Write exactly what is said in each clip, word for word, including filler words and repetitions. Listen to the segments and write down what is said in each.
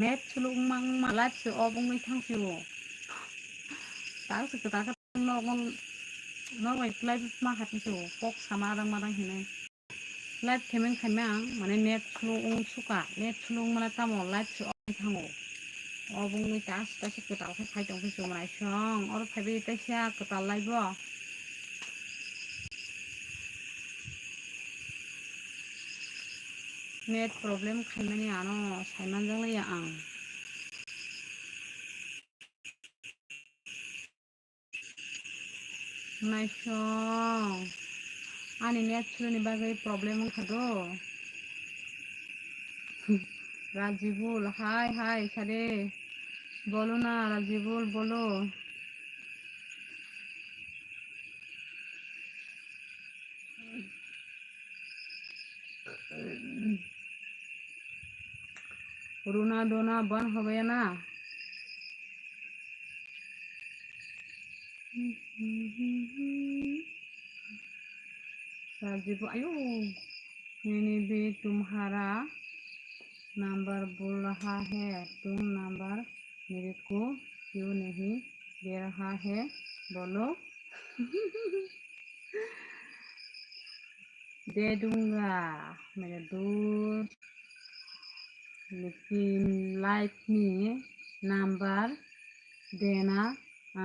Net slow wngma wngma live se off wngwi thang sio. Tak se kwtal khe nok nok bai live ma kha sio. Kok sama adang madang hinwi. Live khaimang khaimang mane net slow wng suka. Net slow wngmana tamo live se off wngwi thango. Off wngwi tas tas kwtal khe phai tong sio manai song. Oro phaiwi taisa kwtal live o. Net problem khaimani ano saimanjak liya ang. Naisong ani net slow ni bagwi problem wngkha do. Rajibul, hai hai sade. Bolo na Rajibul, bolo. Runa dona ban hobe na. Rajibo, ayo, मैंने भी तुम्हारा नंबर बोल रहा है, तुम नंबर मेरे को क्यों नहीं दे रहा है, बोलो। दे दूंगा मेरे दोस्त, लेकिन लाइफ में नंबर देना, आ,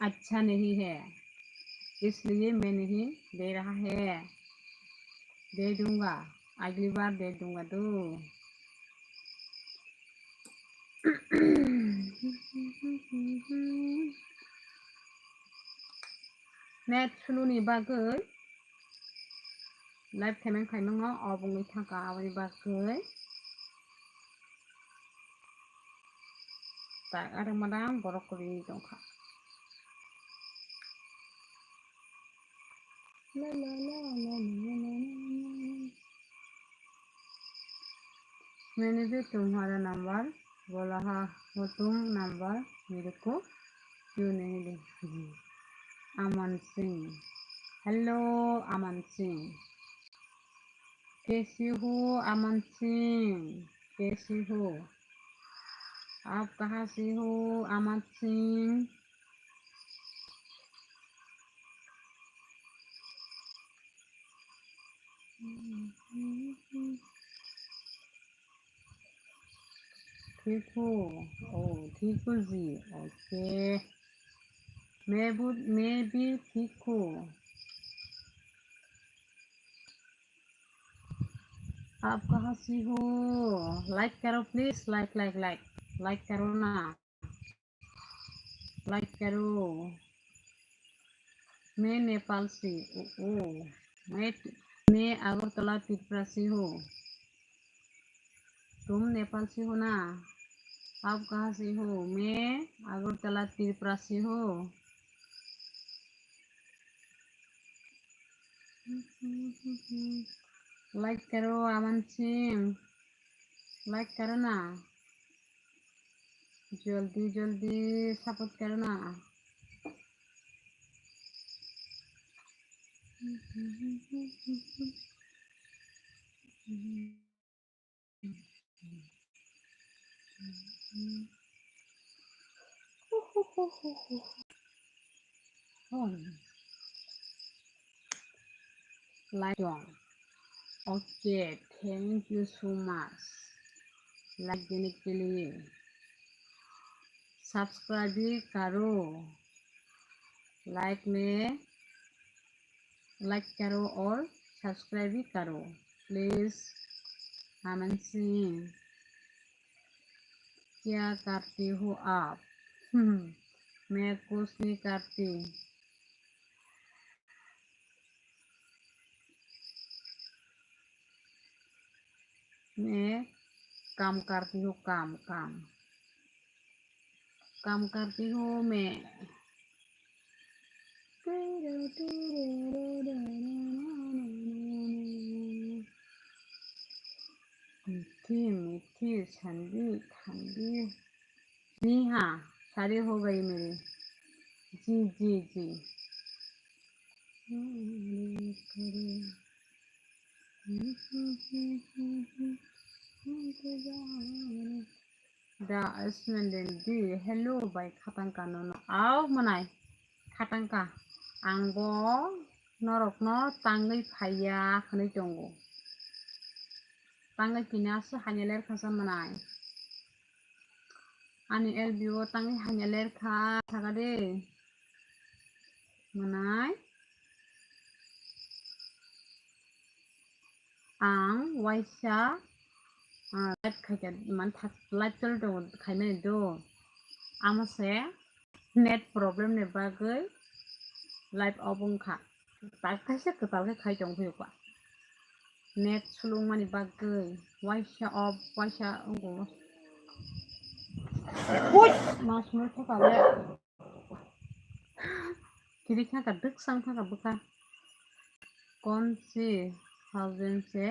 अच्छा नहीं है, इसलिए मैं नहीं दे रहा है। दे दूंगा, अगली बार दे दूंगा तो। Net slow ni bagwi live khaimang khaimang no off wngwi thangkha, aboni bagwi tak adang madang borok kwrwi tongkha. मैंने भी तुम्हारा नंबर बोला है, वो तुम नंबर मेरे को क्यों नहीं दे। अमन सिंह, हेलो अमन सिंह, कैसी हो अमन सिंह, कैसी हो, आप कहाँ से हो अमन सिंह? ठीक हो? ओ, ठीक हो जी, ओके। मैं भी, मैं भी ठीक हूँ। आप कहाँ से हो? लाइक करो please, like, like, like, like करो ना। लाइक करो। मैं नेपाल से, ओ, ओ। मैं, मैं अगरतला त्रिपुरा से हूँ। तुम नेपाल से हो ना? आप कहाँ से हो? मैं अगरतला त्रिपुरा से हूँ। लाइक करो अमन सिंह, लाइक करो ना। जल्दी जल्दी सपोर्ट करो ना। Like dong. Okay, thank you so much. Like देने के लिए। सब्सक्राइब भी करो। लाइक में लाइक करो और सब्सक्राइब भी करो प्लीज। अमन सिंह, क्या करती हो आप? हम्म, मैं कुछ नहीं करती। मैं काम करती हूँ, काम, काम। काम करती हूँ मैं। मीठी मीठी ठंडी ठंडी। जी हाँ, शादी हो गई मेरी। जी, जी, जी। Da asmenden di hello bai khatangka nono. Au mwnai khatangka. Ang bo norokno tangwi phaiya hwnwi tongo. Tangwi tini aswk hanya lerkha sa mwnai. Ani L B O tangwi hanya lerkha saka de. Mwnai. Ang waisa, ah, live khaikha, man thak-, live choli tongo khaimani do. Amo se net problem ni bagwi live off wngkha. Tak kaisa kwtal khe khai tong phiyokha. Net sulungmani bagwi waisa off, waisa wngo. Ui! Mas mui thokale. Kiri kha ka dwk sang kha ka bwkha. कौन से husband से?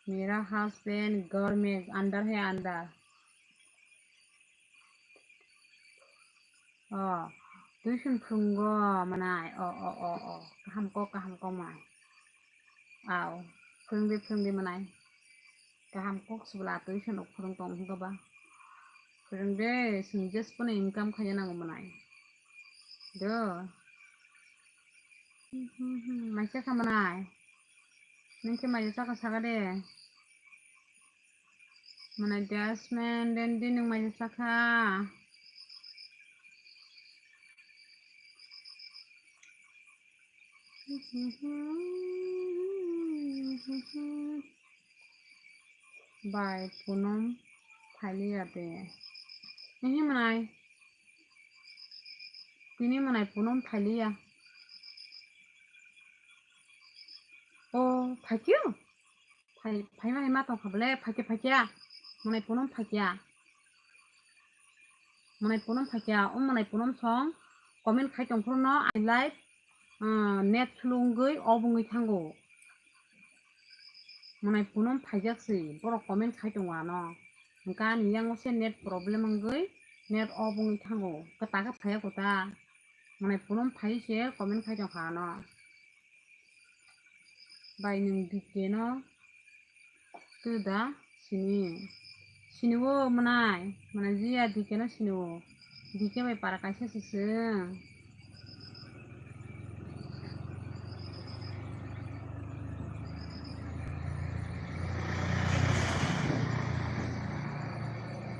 मेरा husband घर में अंदर है अंदर. Oh, tuition phungo manai. Oh, oh, oh, oh. Kaham ko, kaham ko mai. Au, phwrwngde, phwrwngde mwnai. Kaham kok sibla atwi swnok phwrwng tong hwnkha ba. Phwrwngde, chwng just pono income khaina nango mwnai. Do. Maisa kha mwnai. Nwng khe maisa chakha saka de. Mwnai jasmen den din nwng maisa chakha. Bai, Punom phailiya de. Ehe mwnai. Tini mwnai Punom phailiya. O, phaikhe? Phai, phaima hai ma tongkha bole, phaikhe, phaikhe. Mwnai Punom phaikhe. Mwnai Punom phaikhe. O mwnai Punom song comment khai tongphuru no, I live, ah, net slow wngwi off wngwi thango. Mwnai Punom phaijak si, borok comment khai tongo ano. Hwnkhe ani yango se net problem wngwi net off wngwi thango. Kwta khe phaiya kwta. Mwnai Punom phai se comment khai tongkha ano. Bai nwng D K no twi da sini. Sini o mwnai, mwnai jiya D K no sini o. D K bai para kaisa se chwng.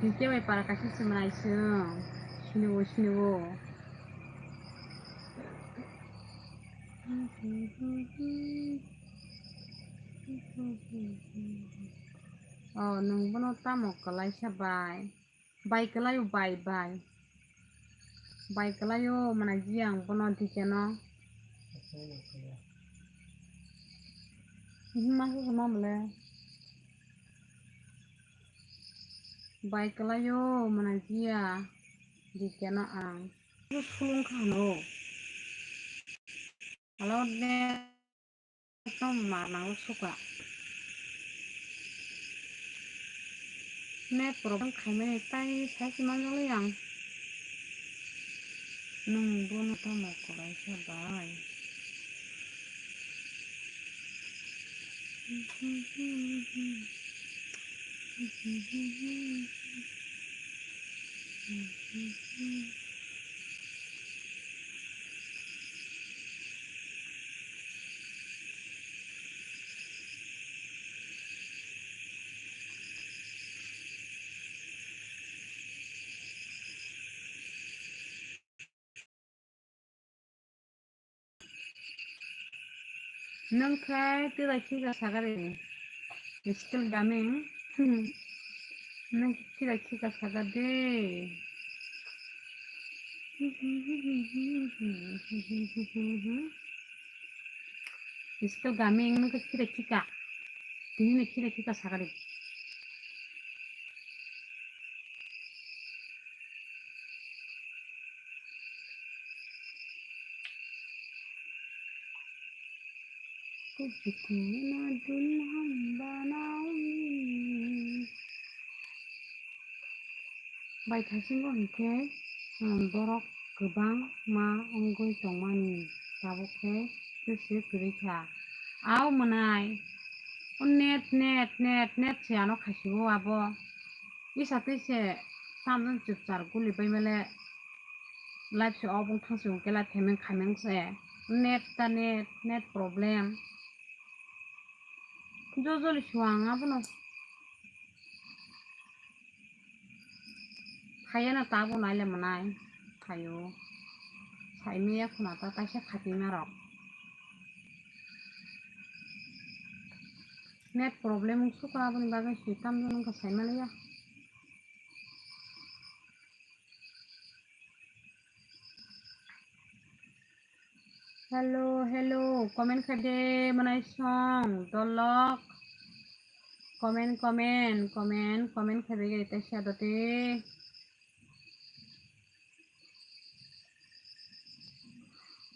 D K bai para kaisa se mwnai chwng. Sini o, sini o. Oh, nwng bono tamo kwlaisa bai? Bai kwlaio, bai, bai. Bai kwlaio, mwnai jiya ang bono D K no. Himma se se mamle. Bai kwlaio, mwnai jiya D K no ang. Sulung kha hano. Alo de. Ekdom mar nang suka. Net problem khaimani tai sai se manjak le yang. Nwng bono tamo kwlaisa bai. Nwng khe tira khika sakari. Skill gaming. Nwng khe tira khika sakar de. Skill gaming nwng khe tira khika. Tini ni tira khika sakari. Bai thaisingo hinkhe, um, borok kwbangma wngwi tongmani, tabuk khe twise kwrwi kha. Au mwnai. O net, net, net, net se ano khaisio abo. Isa twi se tamjani chwpchar guli bai male live se off wng thang se hwnkhe live payment khaimang se. Net ta net, net problem. Jojoli suang abono. Phaiya na tabuk naile mwnai. Phaio. Saimaya khuna ta kaisa khatima rok. Net problem wngsuka aboni bagwi se tamjani wngkha saimaliya. Hello, hello, comment khai de mwnai song, dolok. Comment, comment, comment, comment khai de gai taisa dote.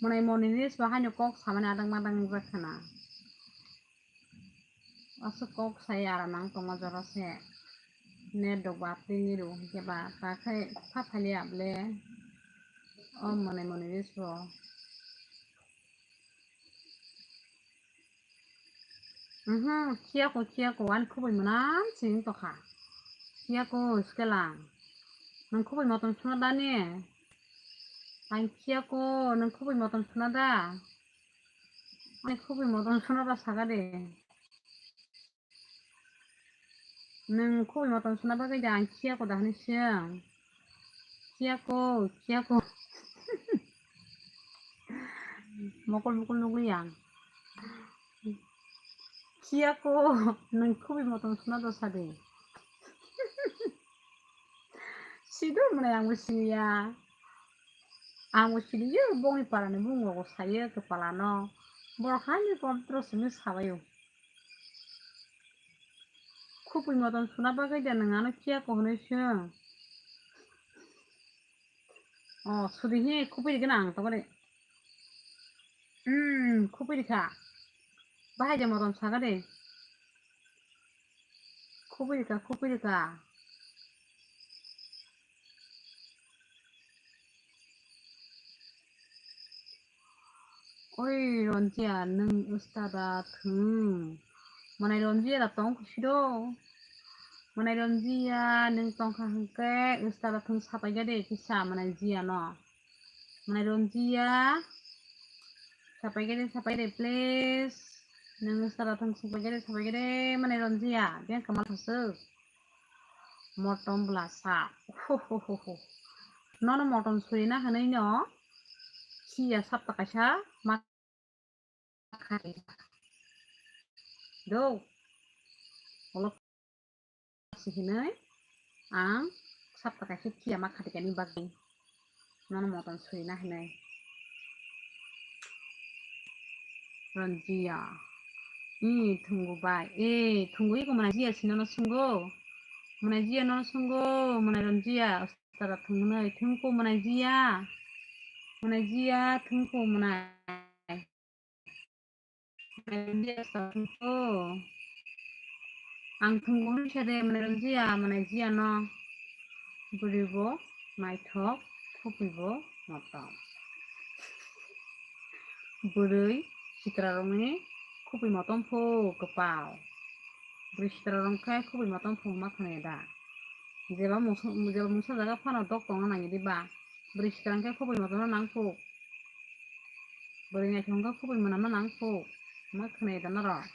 Mwnai moni ni swa haino kok samani adang madang wngkha na. Aswk kok sai aram nang tongo jora se. Net rok ba twi ni rw hwnkhe ba ta khai pha phali able. O mwnai moni ris rw. Mhm, khiyako, khiyako, ani khubui mwnam sini tokha. Khiyako, skelang. Nang khubui motom suna da ni? Ang khiyako, nang khubui motom suna da? Ani khubui motom suna da saka de. Nwng khubui motom suna bagwi da ang khiyako da hwnwi swng. Khiyako, khiyako. Mokol mokol nugwi ang. Khiyako, nwng khubui motom suna da sadi. Sido mwnai angbo siniya. Angbo siniyo bongni parani bumung rogo sayo kwpalano. Borok hani komtro simi sabayo. Khupui motom suna bagwi da nwng ano khiyako hwnwi swng. O, sudi hi khupui rikhe na ang tokore. Hmm, khupui rikha. Bahai je motom saka de. Khupui rikha, khupui rikha. Oi Ronjia, nwng usta da thwng. Mwnai Ronjia da tong khusi do. Mwnai Ronjia, nwng tongkha hwnkhe usta da thwng sapai gade kisa mwnai Jia no. Mwnai Ronjia, sapai gade, sapai gade, please. Nwng usta da thwng sapai gade, sapai gade, mwnai Ronjia, biyang kamal thasuk. Motom blasa. Ho, ho, ho, ho. Nono motom surina hwnwi no. Siya sapta kaisa ma khai. Do. Olo si hwnwi ang sapta kaisa siya ma khati kani bagwi. Nono motom surina hwnwi. Ronjia. I thungu bai. E thungu iko mwnai Jia sino no sungo. Mwnai Jia no sungo. Mwnai Ronjia. Tara thungnai thungku mwnai Jia. Mwnai Jia thungku mwnai. Mwnai Jia sa thungku. Ang thungu ni sade mwnai Ronjia, mwnai Jia no. Bwrwi bo naithok, khupui bo motom. Bwrwi sitrarokni khupui motom phu kwpal. Bwrwi sitrarok khe khupui motom phu ma khwnai da. Jeba mungsa-, jeba mungsa jaga phano dok tongna nangi di ba. Bwrwi sitrarok khe khupui motom no nang phu. Bwrwi naithok khe khupui mwnam no nang phu. Ma khwnai da norok.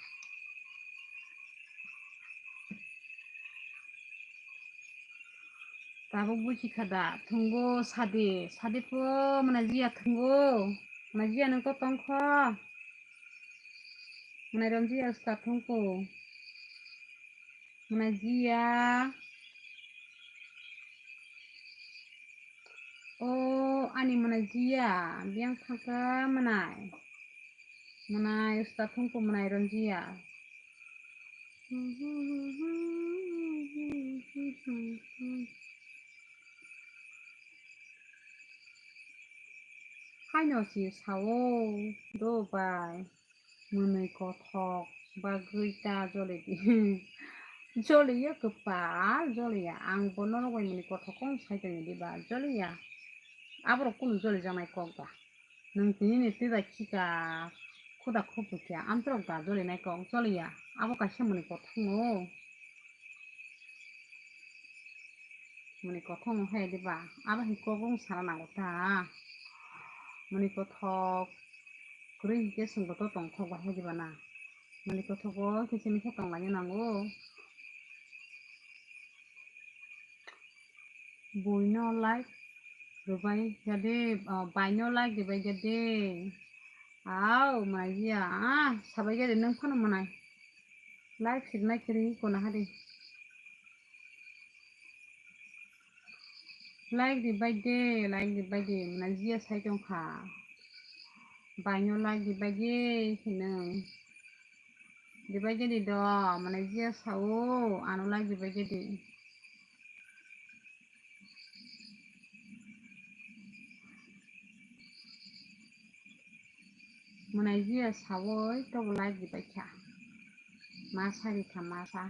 Tabuk buji kha da, thwngbo sadi, sadi pho mwnai Jia thwngbo, mwnai Jia nwng to tongkho, mwnai Ronjia usta thwngko, mwnai Jia, o ani mwnai Jia, biyang thangkha mwnai, mwnai usta thwngko mwnai Ronjia. Haino si sao do bai mwnwi kothok bagwi ta joli di. Joliya kwpal joliya, ang bo norok bai mwnwi kothok kong sai tongwi di ba joliya. Aborok kunu jolijaknai kok ba. Nwng tini ni twi bai khika, Kuda khuk bukya, amtwrok da joli nai kok joliya. Abo kaisa muni kothongo. Muni kothongo hai diba? Abo hai kok wng sana nango ta. Muni kothok kwrwi hinkhe chwng bo to tongthok bai hai diba na? Muni kothok bo kisa misa tonglaina nango. Buino like rwbai kha de, oh, baino like rwbai kha de. Au, mwnai ya, ah, sabai kha de nwng phano mwnai. Like sirnai kwrwi kono ha de. Like rwbai de, like rwbai de, mwnai ya sai tong kha. Baino like rwbai de, hinwi. Rwbai de di do, mwnai ya sao, ano like rwbai de di. Mwnai ya saui, tobo like rwbai kha. Masa rikha, masa.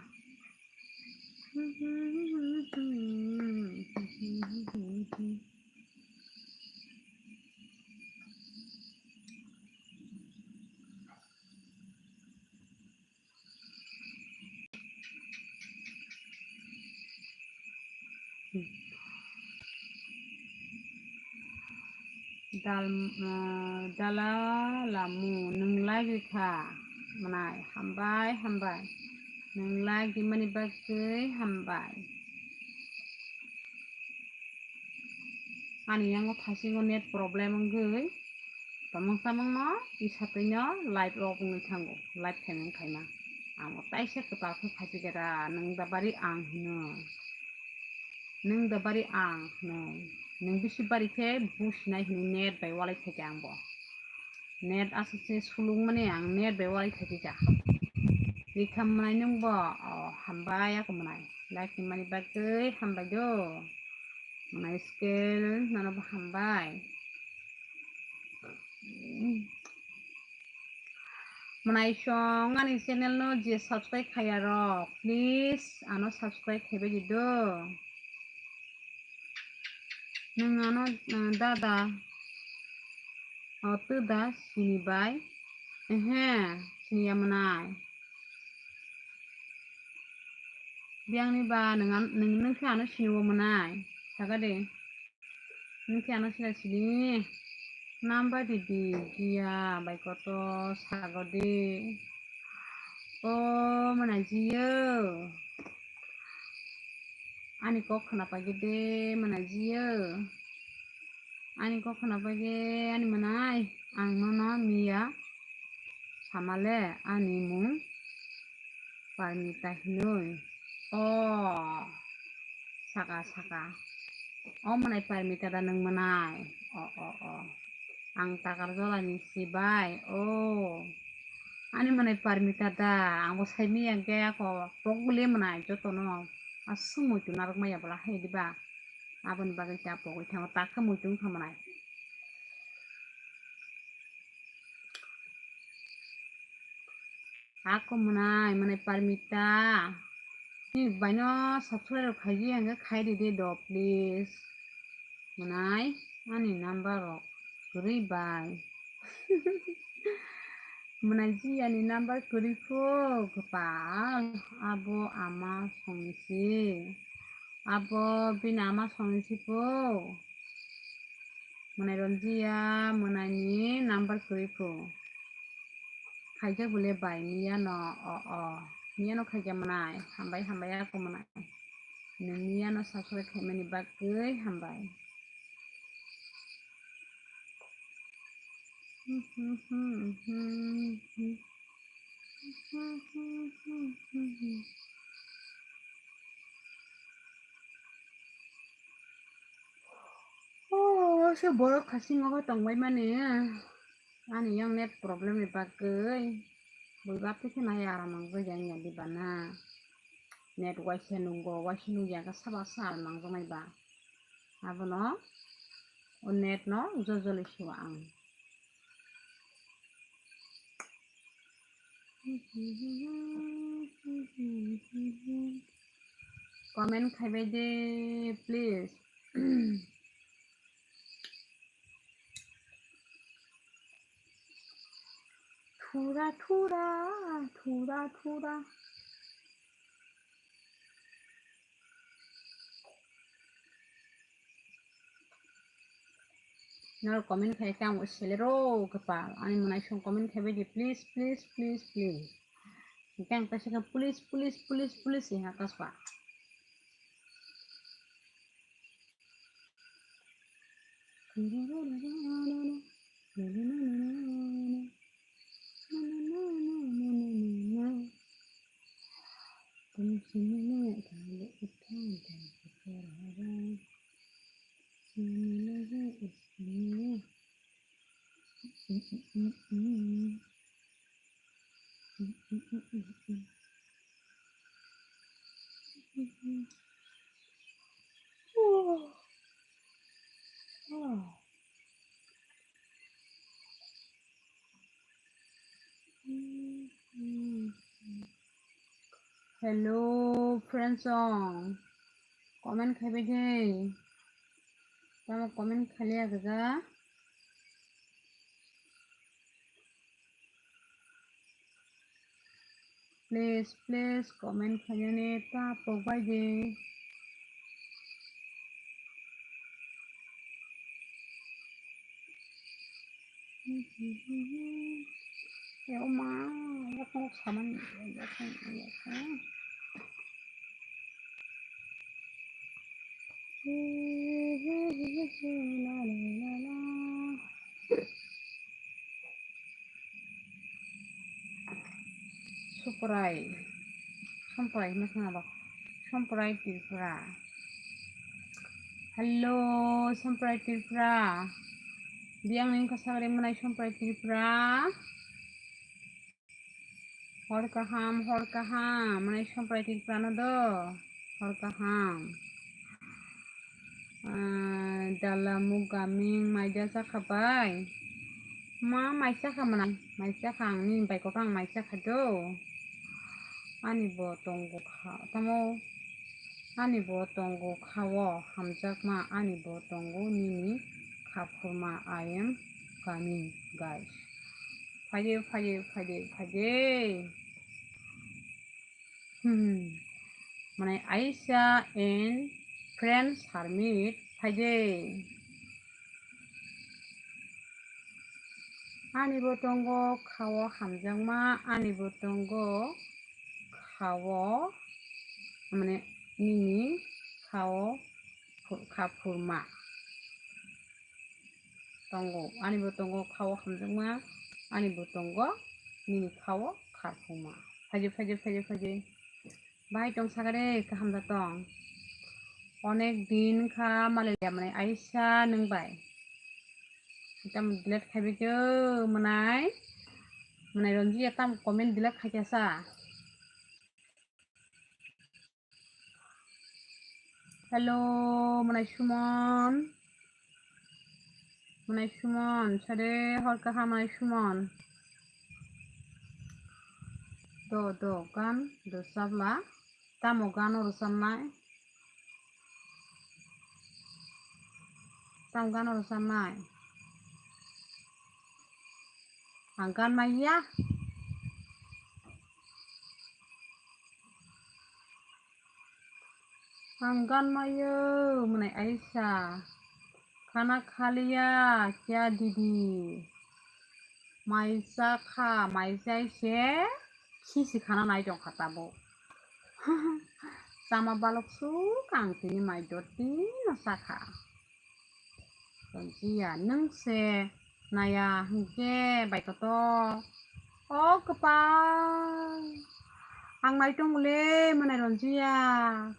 Dal, ah, dala lamu nwng like rikha mwnai, hambai, hambai. Nwng like rimani bagwi hambai. Ani yango thasingo net problem wngwi tongmung chamungno isa twino live rok wngwi thango, live khaimung khaima. Ang bo taisa kwtal khe khaipikha da, nwng da bari ang hino. Nwng da bari ang hino. Nwng bisi bari khe businai hinwi net bai walai khaikha ang bo. Net aswk se sulung mani ang net bai walai khaikha. Rikha mwnai nwng bo, o hambai ako mwnai. Like ni mani bagwi hambai do. Mwnai scale nono bo hambai. Mwnai song ani channel no je subscribe khaiya rok, please ano subscribe khaibai di do. Nwng ano, uh, dada, o twda sini bai? Ehe, sini ya mwnai. Biyang ni ba nwng an-, nwng, nwng khe ano sini o mwnai. Saga de. Nwng khe ano sila sili. Namba didi, giya, bai koto, sago de. O, mwnai jiyo. Ani kok khna pagi de, mwnai jiyo. Ani kok khna pagi, ani mwnai. Ang nono miya. Samale ani mung Parmita hinoi. O, saka, saka. O mwnai Parmita da nwng mwnai? O, o, o. Ang takar jolani sibai. O. Ani mwnai Parmita da. Ang bo sai miya hwnkhe ako pogule mwnai jotono. Aswk muitu narwk maya bwla hai diba. Aboni bagwi ta pogwi thango. Takhe muitu wngkha mwnai. Ako mwnai, mwnai Parmita. Ni baino subscribe rok khaidi hwnkhe khai ridi do, please. Mwnai, ani number rok kwrwi bai. Mwnai ji ani number kwrwi kho, kwpal. Abo ama songni si. Abo bini ama songni si kho. Mwnai Ronjiya, mwnaini number kwrwi kho. Khaijak bole bai, miyano, o, o. Miyano khaijak mwnai, hambai, hambai ako mwnai. Nwng miyano subscribe khaimani bagwi hambai. O, se borok khasing obo tongbai mani. Ani yang net problem ni bagwi. Bui baptwi khe nai aram ang jai ya di bana. Net waisa nungo, waisa nungya khe saba sa aram ang jai ba. Abono o net no jojoli sua ang. Comment khaibai de, please. Thura, thura, thura, thura. Nor comment khai khe ang selero kepal. Ani mwnai song comment khai bai di, please, please, please, please. Hingke ang kaisa khe please, please, please, please, hingka kaspa. Hello, friends song. Comment khai bai de. Tamo comment khai liya gaga. Please, please, comment khainani ta pok bai di. E o ma, yakung saman, yakung, yakung. Suprai. Somprai hwnwi khna ba. Somprai Tripura. Hello, Somprai Tripura. Biyang ni wngkha sagri mwnai Somprai Tripura. Hor kaham, hor kaham, mwnai Somprai Tripura no do, hor kaham. Ah, Dala Mugaming maida chakha bai. Ma mai chakha mwnai, mai chakha ang nini bai kok ang mai chakha do. Ani bo tongo kha, tamo ani bo tongo kha o hamjakma, ani bo tongo nini kha phurma, I am coming, guys. Phaidi, phaidi, phaidi, phaidi. Hmm. Mane Aisha and friends Harmit phaidi. Ani bo tongo kha o hamjakma, ani bo tongo kha o, mane nini kha o phu-, kha phurma. Tongo, ani bo tongo kha o hamjakma, ani bo tongo nini kha o kha phurma. Phaidi, phaidi, phaidi, phaidi. Bahai tong sakare, kaham da tong. Onek din kha malaya mane Aisha nwng bai. Tam delete khai bai khe mwnai. Mwnai Ranjia tam comment delete khai khe sa. Hello, mwnai Sumon. Mwnai Sumon, sade hor kaham mwnai Sumon. Do, do, gan, do sabla. Tamo gano rwchapnai? Tamo gano rwchapnai? Ang gan maya. Ang gan mayo, mwnai Aisha. Khana khaliya kya didi? Mai chakha, mai chai se khisi khana nai tongkha tabuk. Chama balok suk ang tini mai doti no chakha. Ranjia, nwng se naya hwnkhe bai koto. O kwpal. Ang nai tongo le, mwnai Ranjia.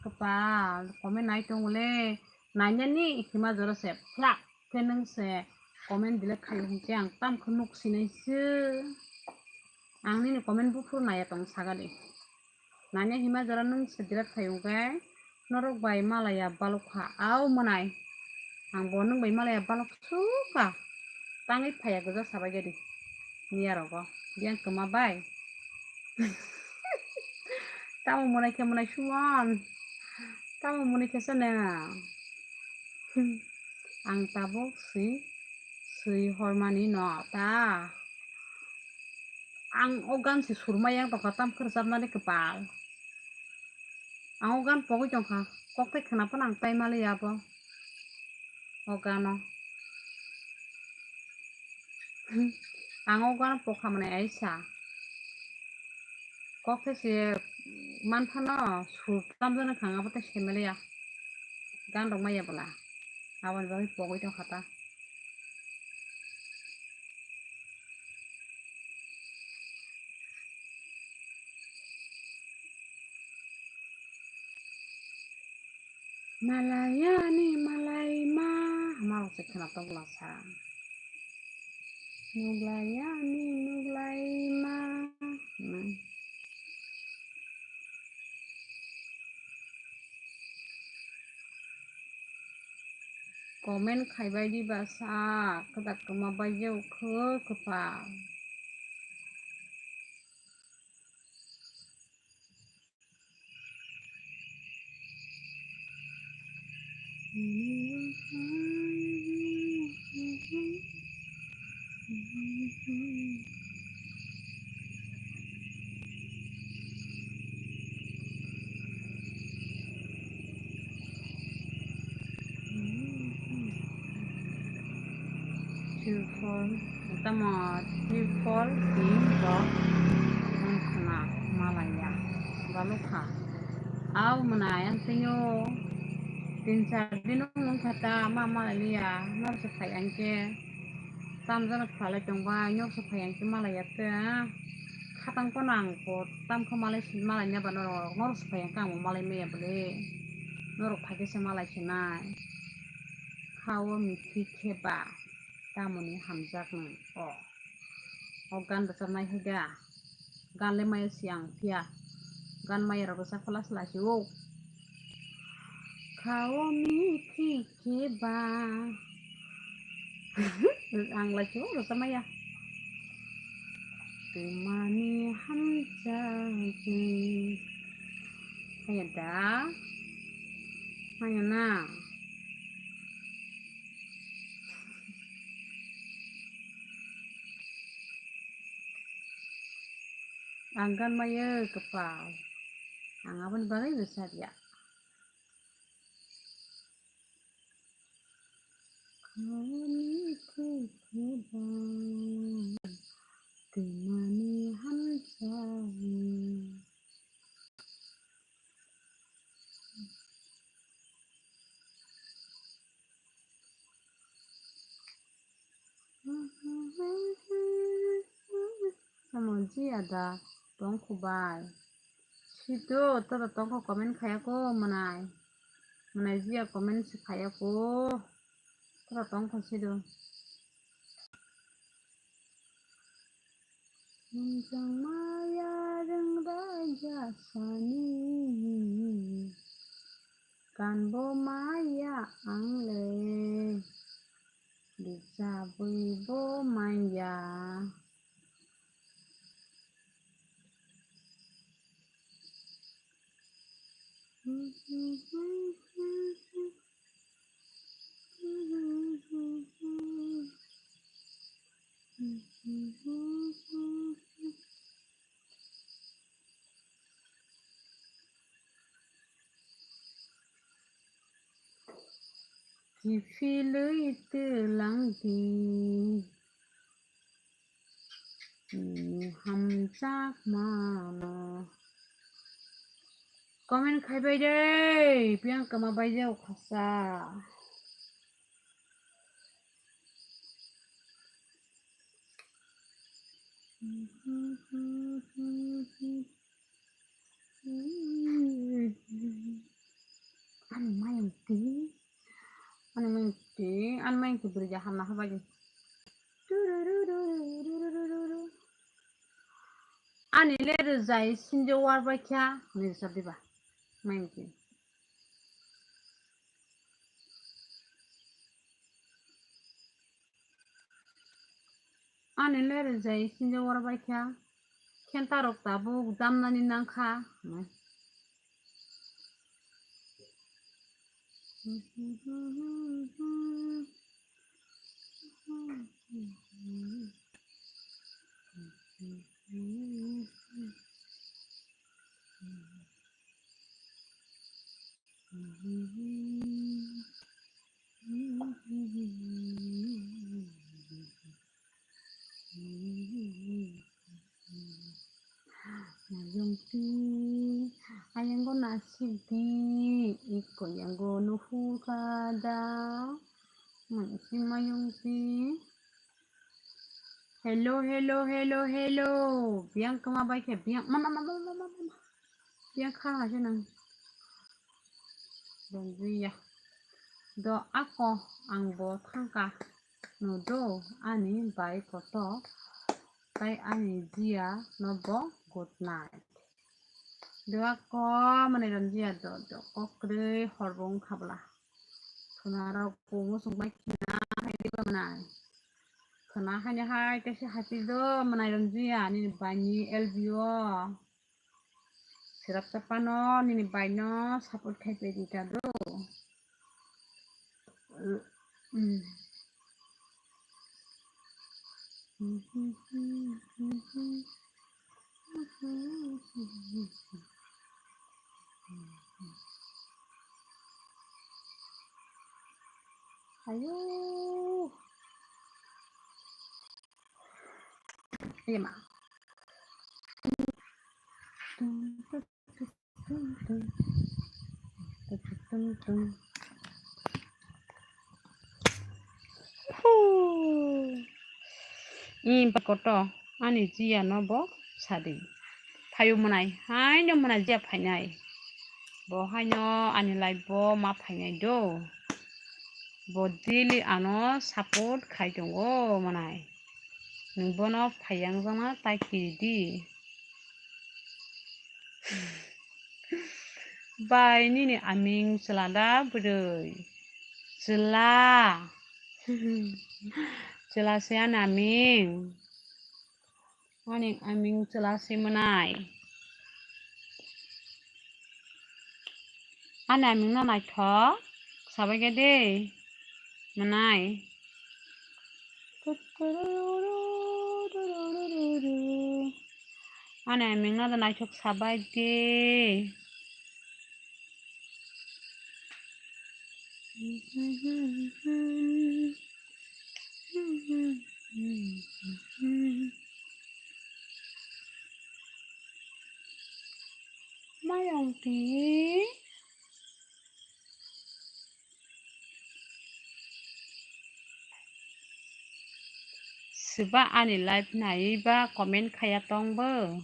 Kwpal. Comment nai tongo le. Nainani hima jora se phlak khe nwng se comment delete khaio hwnkhe ang tamkhe nuk sinai se. Ang nini comment buphuru naiya tong sagadi. Nanya hima jora nwng se delete khai hwnkhe norok bai malaya balok kha. Au mwnai. Ang bo nwng bai malaya balok sukha. Tangwi phaiya gwja sabai gadi. Miya rogo. Biyang kwma bai. Tamo mwnai khe mwnai Sumon. Tamo mwnai khe sano. Ang tabuk swi, swi hormani no ta. Ang o gan se surmai yang tongkha, tam khe rwchapnani kwpal. Ang o gan pogwi tongkha, kok tei khwna phano ang tai maliya abo. O gano. Ang o gano pokha mwnai aisa. Kok khe se manphano sur tamjani khang abo tei se maliya. Gan rok maya bwla. Aboni bagwi pogwi tongkha ta. Malayani malaima. Hamarok se khwnatok lasa. Nuklayani nuklayma. Hmm. Comment khaibai di basa, kwdak kwma bai jeu kho kwpal. Triple, tamo triple pin bo wngkhana malaiya balukha. Au mwnai ang twiyo tin char din wngkha ta ma malaiya, norokse phai ang khe tamjano khalai tongbai, norokse phai ang khe malaiya ta. Khatang phano ang bo tamkha malai si malai neba norok, norokse phai ang khe ang bo malai maya bwle. Norok phai khe se malai sinai. Kha o mithi khe ba tamoni hamjaknai o. O gan rwchapnai hai da. Gan le maya si ang phiya. Gan maya rok rwchap khe last last o. Kha o mithi khe ba. Ang lai khe o rwchap maya. Twmani hamjaknai. Maya da. Maya na. Ang gan maya kwpal. Ang aboni bagwi rwchap ya. Khani khe khe ba twmani hamjaknai. Tamo jiya da tongkhu bai. Sido tada tongkha comment khayako mwnai. Mwnai jiya comment se khayako. Tada tongkha sido. Nwng maya rwng raja sani, kanbo maya ang le, rwchabwi bo manya. Kiphilwi twlang di. Nini hamjakmano. Comment khaibai de, Priyanka ma baijao khasa. Ani mayung ti, ani mayung ti, ani mayung ti bwrwi ja hamna habai di. Ani le rwjai sinjo war bai kha, ni rwchap diba. Mayung ti. Ani le rwjai sinjo war bai kha. Khenta rok tabuk damnani nang kha. Mayungti, ayango nasik di, iko yango nuhur kada. Mangsi mayungti. Hello, hello, hello, hello. Biyang kama bai khe, biyang, mama, mama, mama, mama. Biyang kha ha khe nang. Bongwi ya. Do ako ang bo thangka. No do ani bai koto. Tai ani jia no bo good night. Do ako mane ram jia do, do kokrwi hor bo wngkha bwla. Khwnarok kumu sung bai khina hai di ba mwnai. Khwna haino hai kaisa hati do mwnai ram jia nini bai ni L B O. Sirap chapano nini bai no support khai pe di ta do. Mm. Ayo. Iya, Ma. Ih, ba koto, ani jia no bo sadi. Phaio mwnai, haino mwnai jia phainai. Bo haino ani life bo ma phainai do. Bo daily ano support khai tongo mwnai. Nwng bono phaiyangjama tai kiri di. Bai nini aming chwla da bwrwi? Chwla. Chwla se ani aming. Ani aming chwla se mwnai. Ani aming no naithok sabai khe de mwnai. Ani aming no naithok sabai de. Mayung ti. Swba ani live naiwi ba comment khaya tong bo?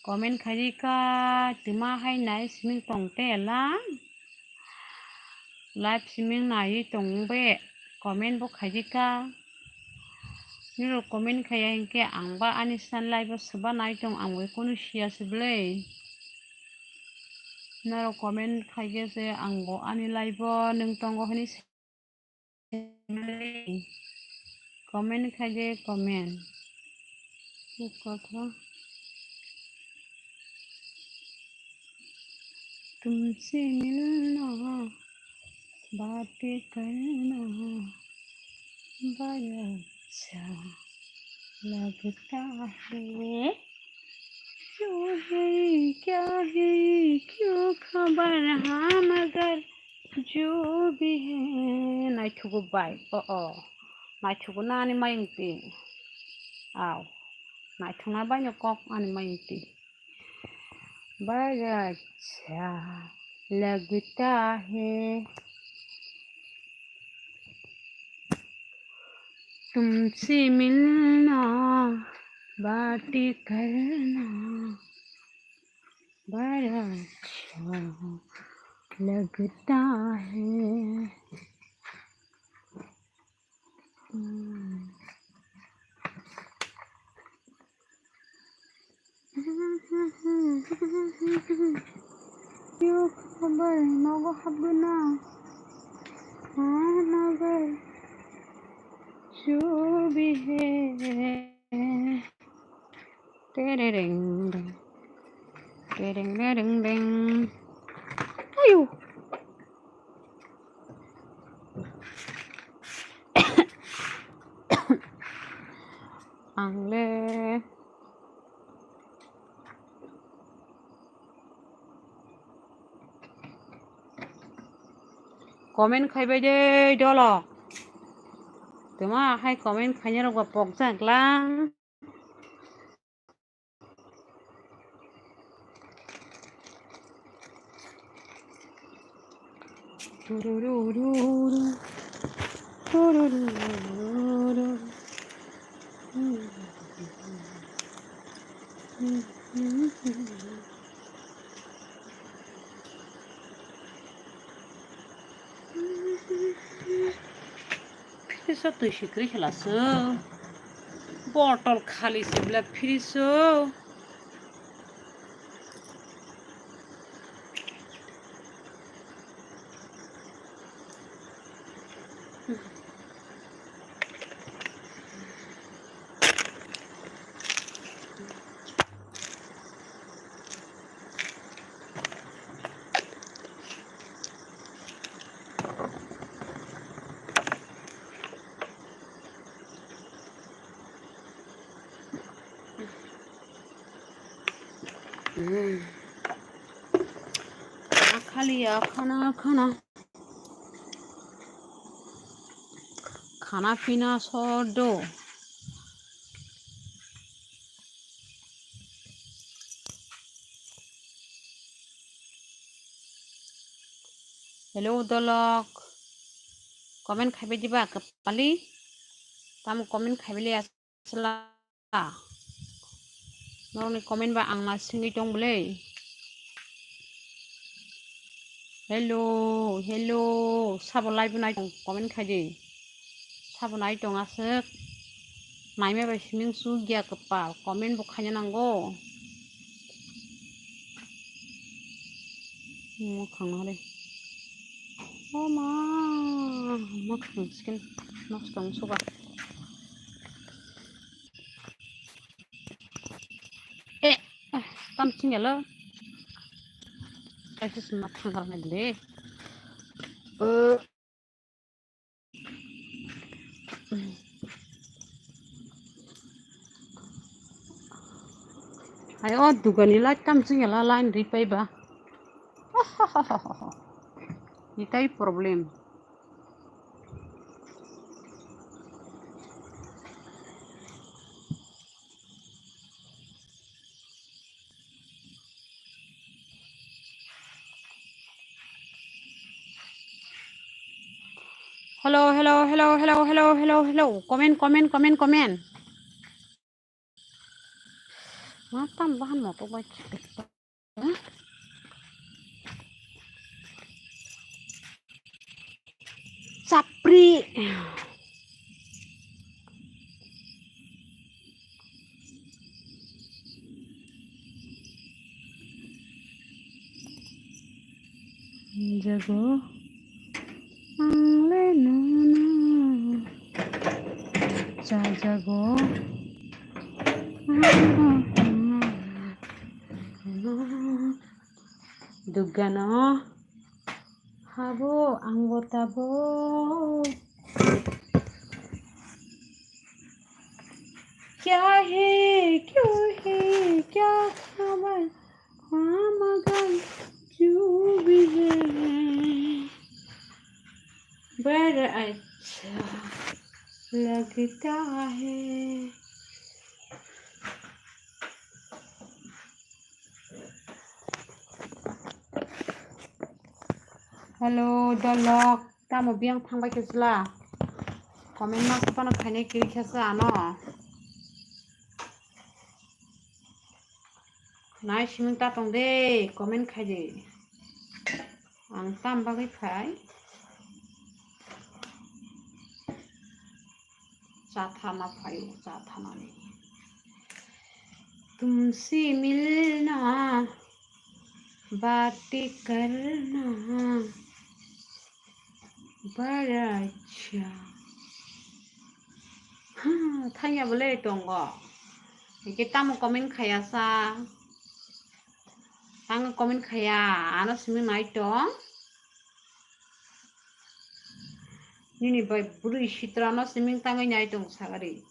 Comment khaidi ka, twma hai nai simi tong te la. Live siming naiwi tong be, comment bo khaidi ka. Nirok comment khaya hinkhe ang ba ani san live o swba nai tong, ang bai kunu siya se bwlai. Norok comment khaikhe se ang bo ani live o nwng tongo hwnwi. Comment khai de, comment. Kotha. तुमसे मिलना, बातें करना, बड़ा अच्छा लगता है। क्यों है, क्या है, क्यों खबर, हाँ मगर जो भी है. Naithugo bai, o, o. Naithugo na ani mayung ti. Au. Naithungna bai no kok ani mayung ti. Bada cha lagta hai. तुमसे मिलना, बातें करना, बड़ा अच्छा लगता है. Hmm. Yo, खबर nogo habgwna. Haa, nogo. जो भी है. Terereng, tereng, tereng, tereng. Ayo. Ang le. Comment khaibai de dolo. Tuma hai comment khainai rok ba pokjak lang. Fridge o twi sikri khela se. Bottle khali se bla fridge o. Khali ya khana khana. Khana pina sor do. Hello, dolok. Comment khaibai diba, kapali? Tamo comment khaibai le asla. Norokni comment ba ang na singwi tong bwle. Hello, hello. Sabo live nai tong, comment khai di. Sabo nai tong aswk. Naima bai sining su gya kwpal. Comment bo khaina nango. Mwkhang hore. O ma, mwkhang skin nosto wng suka. Eh, ah, tam chingelo. Kaisa sima thangar nai le. Eh. Hai o dugani light tam chingela line ri pai ba. Itai problem. Hello, hello, hello, hello, hello, hello, hello. Comment, comment, comment, comment. Ma tam bahan moto bai. Chapri. Jago ang le nono chajago. Dugano habo ang bo tabo. Kya hai, kyun hai, kya khabar, haan magar jo bhi hai, bada acha lagta hai. Hello, dolok. Tamo biyang thangbai khe sla. Comment ma sapano khainai kiri khe sa ano. Nai siming ta tong de, comment khai de. Ang tam bagwi phai. Cha thana phai, cha thanani. Tumse milna, baate karna, bada acha. Ha, thangya bole tongo. Eke tamo comment khaya sa. Ang comment khaya, ano simi nai tong. Nini bai bwrwi sitra no siming tangwi nai tong sagari.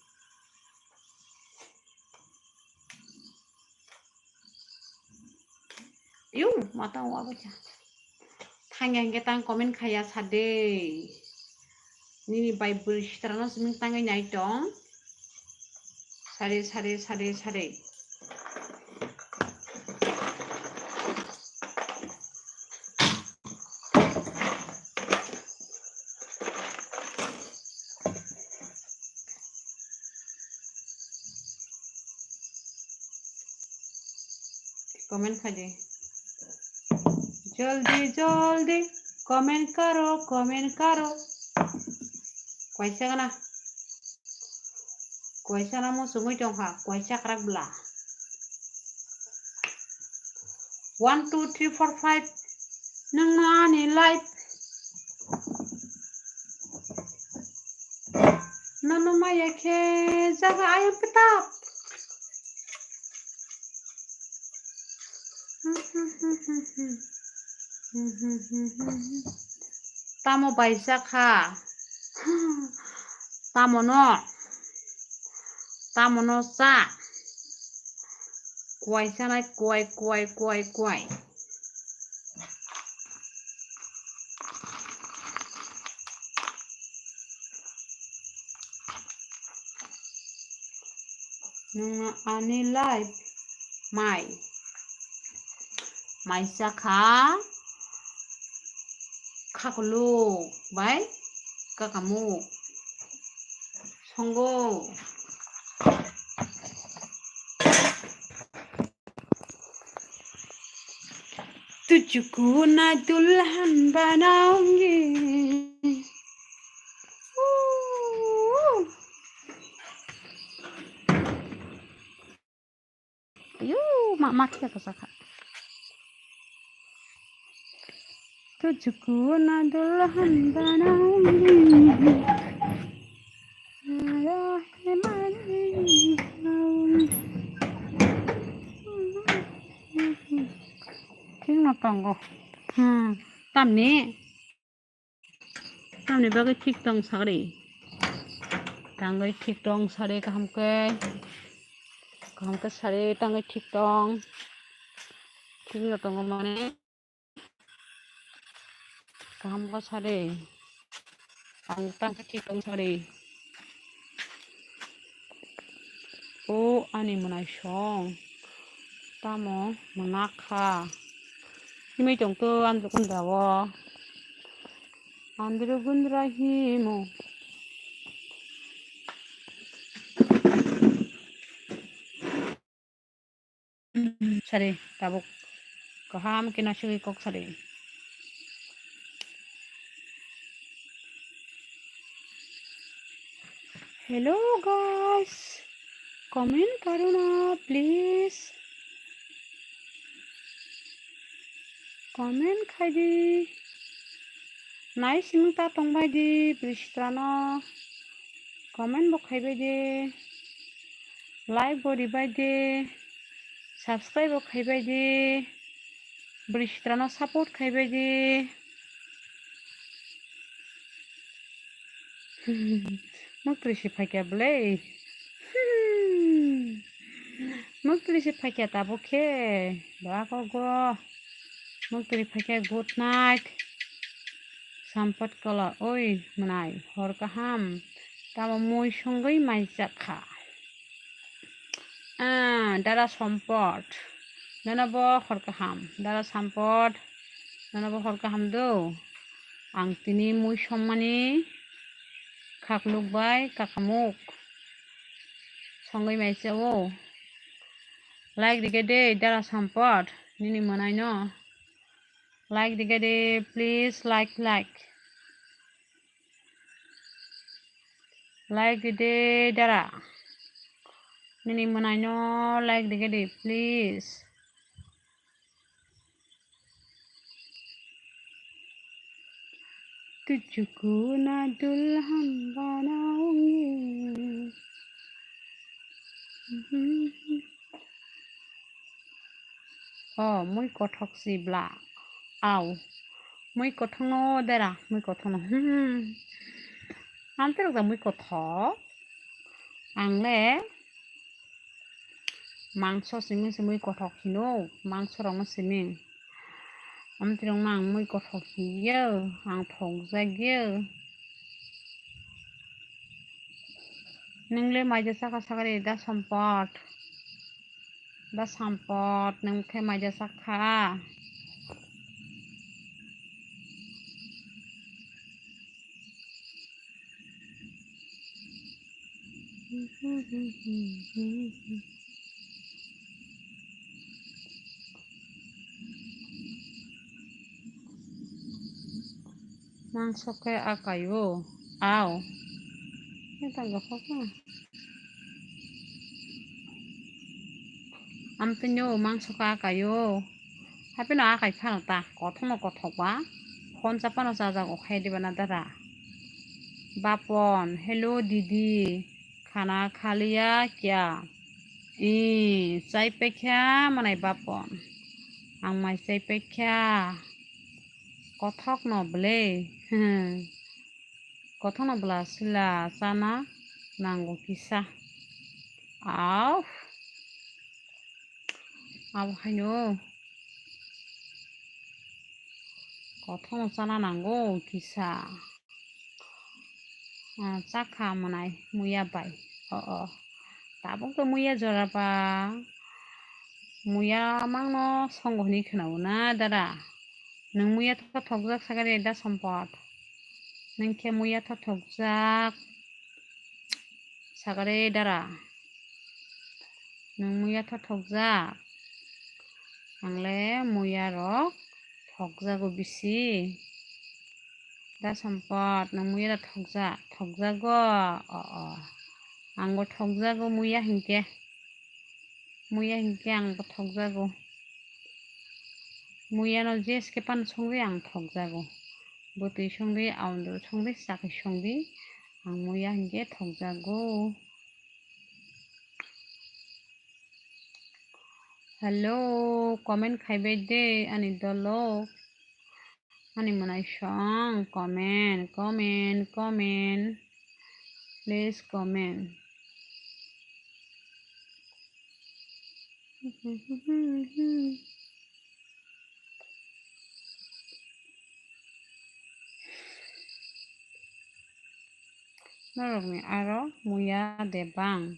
Yu, mata wa bacha. Thangya hingke tang comment khaya sade. Nini bai bwrwi sitrano simi tangwi nai tong. Sade, sade, sade, sade. Comment khaidi. Joldi, joldi. Comment karo, comment karo. Kwaisa gana. Kwaisa na mo sumui tongkha. Kwaisa krak bla. One, two, three, four, five. Nang ani life. Nono maya khe jaga ayang petap. Tamo baisa kha. Tamo no. Tamo no sa. Kuai sanai, kuai, kuai, kuai, kuai. Nwng ani life mai. Mai sakha khakluk bai kakamuk songo. Tujuku na dulhan banaungi. Ayu, mak mak ya kasa kha. Tujuku na dulhan banaungi. Thik no tongo. Hmm. Tamni? Tamni bagwi thik tong sagri? Tangwi thik tong sari kaham khe. Kaham khe sari tangwi thik tong. Thik no tongo mane. Kaham khe sari. Ang tang khe thik tong sari. O ani mwnai song. Tamo mwnakha. Himwi tongtw andro kundra o. Andro kundra himo. Sari, tabuk kaham khe naisingwi kok sari. Hello guys, comment karo na please. Comment khaidi. Naising ta tongbaidi, bwrwi sitrano comment bo khaibaidi, like bo ribaidi, subscribe bo khaibaidi, bwrwi sitrano support khaibaidi. Muktri si phaikya bwlai. Muktri si phaikya tabuk khe. Ba kogo. Muktri phaikya good night. Sampot kola oi mwnai hor kaham. Tamo mui songwi mai chakha. Ah, Dara Sampot. Nono bo hor kaham. Dara Sampot. Nono bo hor kaham do. Ang tini mui songmani khakluk bai kakamuk songwi mai chao. Like rikhe de Dara Sampot nini mwnaino. Like rikhe de, please, like, like. Like ride Dara. Nini mwnaino like rikhe de, please. Tujuku na dulhan banaungi. Oh, mui kothok si bla. Au. Mui kothok no Dara, mui kothok no. Hmm. Amte rok da mui kothok. Ang le mangso simi simi kothok hino, mangso rok no simi. Amtwrwngma ang mui kothok hiyo, ang thokjak yo. Nwng le maija chakha sakari da Sampot? Da Sampot, nwng khe maija chakha? Mangso khe akai o, ao. Khe tang kha kha. Amtwino mangso khe akai o. Hapheno akai phano ta, kothokno kothok ba. Phone chapano chajago khe diba na dara. Bapon, hello didi, khana khaliya kya? Ee, chai paikha manai Bapon. Ang mai chai paikha. Kothokno bwle. Kothokno bwla sila chana nango kisa. Au. Abo haino. Kothokno chana nango kisa. Ah, chakha manai muya bai. O, o. Tabuk to muya jora ba. Muya mangno songo hwnwi khwnao na dara. Nwng muya tho thokjak sakari da Sampot. Nwng khe muya tho thokjak sakari dara. Nwng muya tho thokjak. Ang le muya rok thokjago bisi. Da Sampot, nwng muya da thokjak, thokjago. O, o. Angbo thokjago muya hinkhe. Muya hinkhe angbo thokjago. Muyano jeske pan songwi ang thokjago. Bwtwi songwi, aundru songwi, chakhi songwi. Ang muya hinkhe thokjago. Hello, comment khaibai de ani dolok. Ani mwnaisong, comment, comment, comment. Please comment. Norokni aro muya de bang?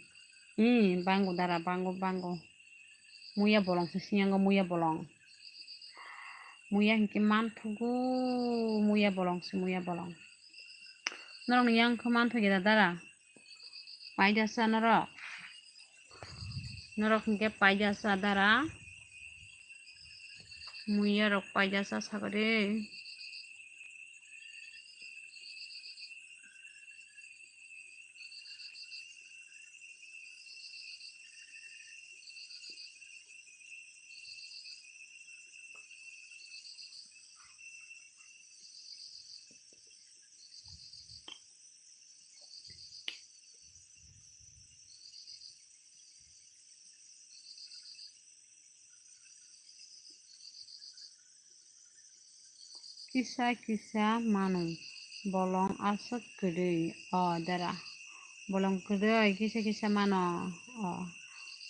Ee, bango dara, bango, bango. Muya bolong se siyang o, muya bolong. Muya hinkhe manthogo, muya bolong se, muya bolong. Norokni yang khe manthogo da dara? Paidasa norok. Norok hinkhe paidasa dara. Muya rok paidasa sakari. Kisa kisa mano, bolong aswk kwrwi, o dara. Bolong kwrwi kisa kisa mano, o.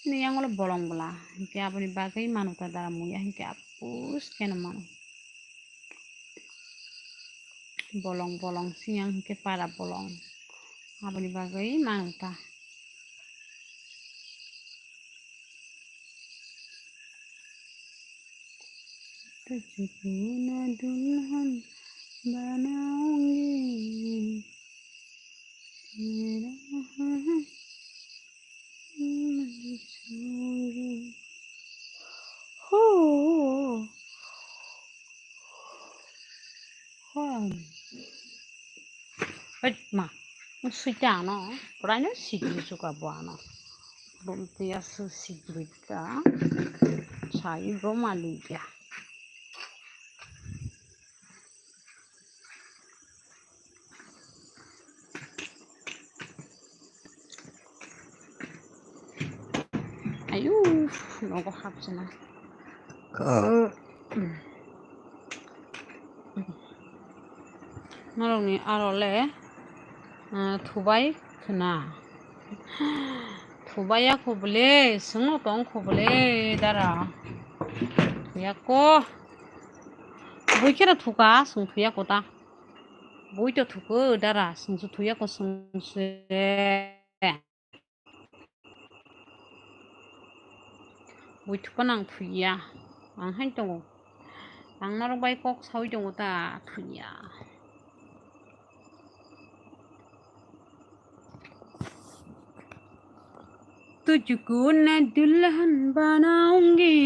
Chini yang ulo bolong bwla, hinkhe aboni bagwi mano ta dara muya, hinkhe apus kheno mano. Bolong, bolong, siyang hinkhe para bolong. Aboni bagwi mano ta. तुझको ना दुल्हन बनाऊंगी, तेरा है मंजूरी। हो। Hoi ma, suita ano, puraino sigri suka bo ano. Bumti asu sigri ka, sai go maluja. Ayu, nogo hapsina. Norokni aro le, ah, thubai khna. Thubai ya khubole, sungno tong khubole, dara. Yako. Bui khe no thuka, chwng thuya kota. Bui to thuko dara, chwng se thuya ko chwng se. Bui thupa nang thuya. Ang hai tongo. Ang norok bai kok sawi tongo ta thuya. तुझको ना दुल्हन बनाऊंगी।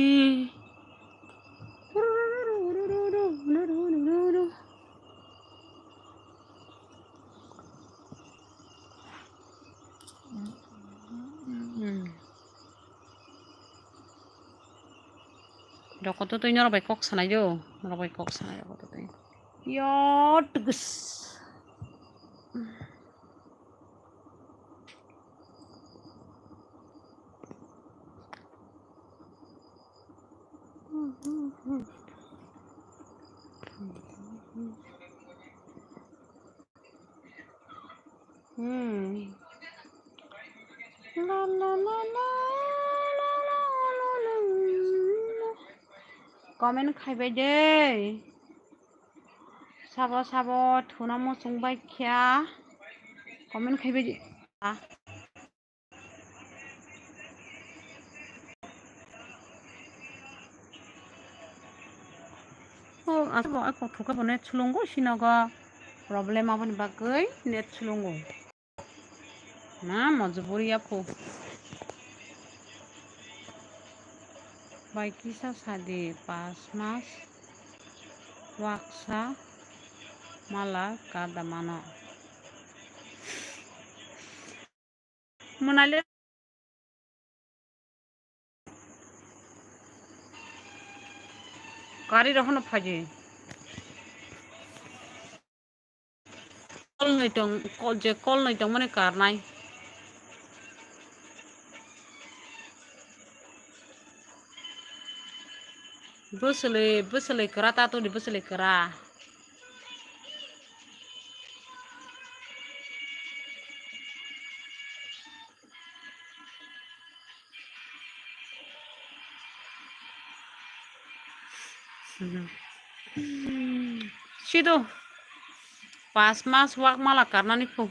Rokototwi norok bai kok sanai do, norok bai kok sanai rokototwi. Yo, tgs. Hmm. La, la, la, la, la, la, la, la. Comment khaibai de. Sabo, sabo, thuna muchung bai kha. Comment khaibai de. Oh, asal bo ako thuka bo net sulungo sinogo. Problem aboni bagwi net sulungo. Na majburi aphu. Bai kisa sadi pas mas waksa mala kada mano. Monali. Gari rohono phaji. Kol noi tong, kol je kol noi tong mane karnai. Bwswlwi, bwswlwi kwra ta tongdi, bwswlwi kwra. Sido pas mas wak mala karnani phu.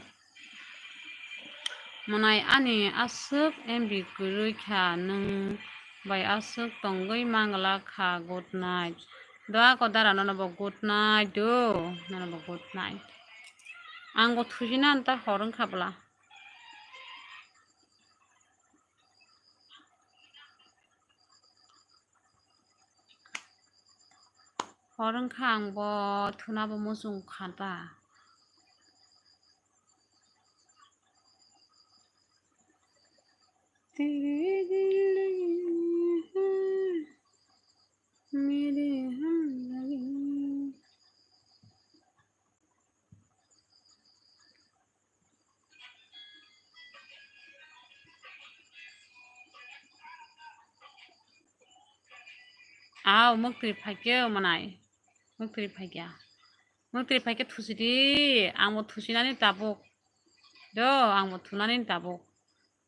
Mwnai ani aswk M B kwrwi kha, nwng bai aswk tongwi mangla kha. Good night. Doa ko dara nono bo good night do, nono bo good night. Ang bo thujina anta hor wngkha bwla. Hor wngkha ang bo thuna bo muchung kha ta. Aw, muktwi phaikhe manai. Muktwi phaikhe. Muktwi phaikhe thusidi. Ang bo thusinani tabuk. Do, ang bo thunani tabuk.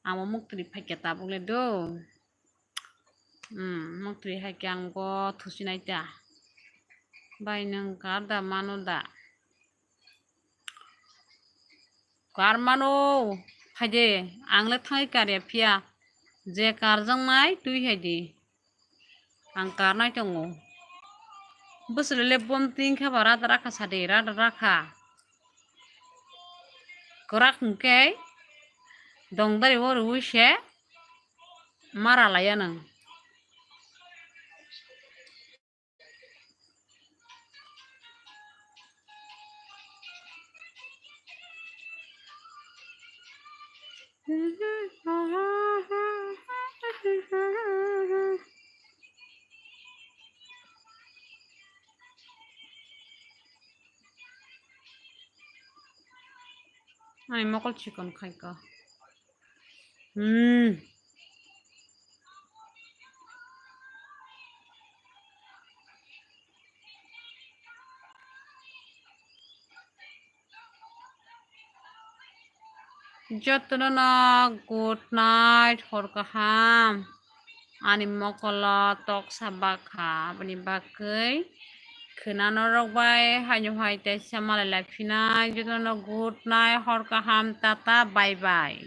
Ang bo muktwi phaikhe tabuk le do. Hmm, muktwi haikhe ang bo thusinai ta. Bai nwng kar da mano da? Kar mano, phaide, ang le thangwi karya phiya, je karjaknai twi haidi. Ang karnai tongo. Bwswlwi le bom tin khe ba rada rakha sadi, rada rakha. Kwrak hwnkhe dongdari o rwui se mara laiya nwng. Ani mokol chikon khaika. Hmm. Jotono no good night, hor kaham. Ani mokolo toksa bakha, aboni bagwi Khwna norok bai haino hai teisa malai lai phinai, jotono good night, hor kaham, tata, bye bye.